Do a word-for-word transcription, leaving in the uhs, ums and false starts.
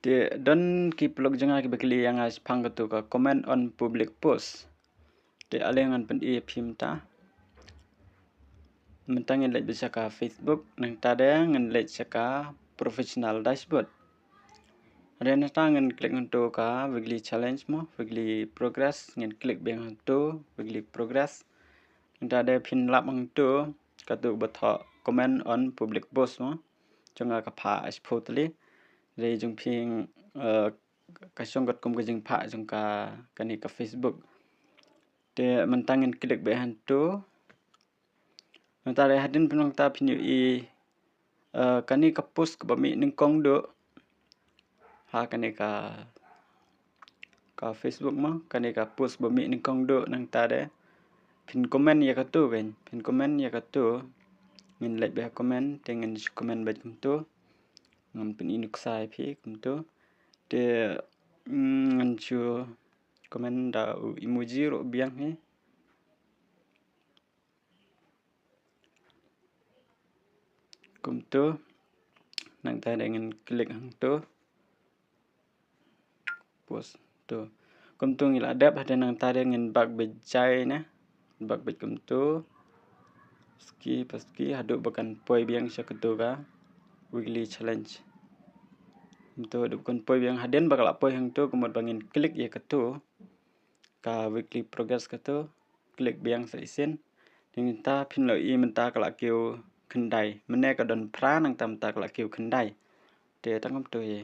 Te don ki paralok jong nga kiba kylli ïa nga shaphang katu ka comment on public post. Te ale ngan pyni ïa phi mynta. Mynta ngin leit beit sha ka Facebook, nangta de ngin leit sha ka professional dashboard. Hynrei nangta ngin click hangtu ka weekly challenge mo, weekly progress, ngin click biang hangtu weekly progress. Nangta de phin lap hangtu katu ba thoh comment on public post mo. Jong nga ka pha ashiphew tylli. Hynrei jong phi, eh, ka shong katkum ka jingpha jong ka, kane ka Facebook. Te mynta ngin click beit hangtu. Mynta de hadien phin, nangta phin ïohi, eh, kane ka post kaba mih nyngkong duh ha kane ka, ka Facebook mo, kane ka post ba mih nyngkong duh, nangta de phin comment ïa katu kan, phin comment ïa katu. Ngin leit beit ha comment, te ngin shu comment beit kumtu. Ngam pyni nuksa ïa phi kumtu. Te, mm, ngan shu comment da u emoji ruh biang hi. Kumtu. Nangta de ngin click hangtu. Post tu. Kumtu ngi la dep, hadien nangta de ngin back beit jai ne. Back beit kumtu. Suki pa suki haduh ba kan poi biang sha katu ka weekly challenge. Kumtu haduh ba kan poi biang, hadien ba ka la poi hangtu, ka mut ba ngin click ïa katu ka weekly progress katu. Click biang sa shisien. Te mynta phin la ïohi mynta ka la kiew khyndai. Mynne ka don phra, nangta mynta ka la kiew khyndai. Te tang kumtu hi.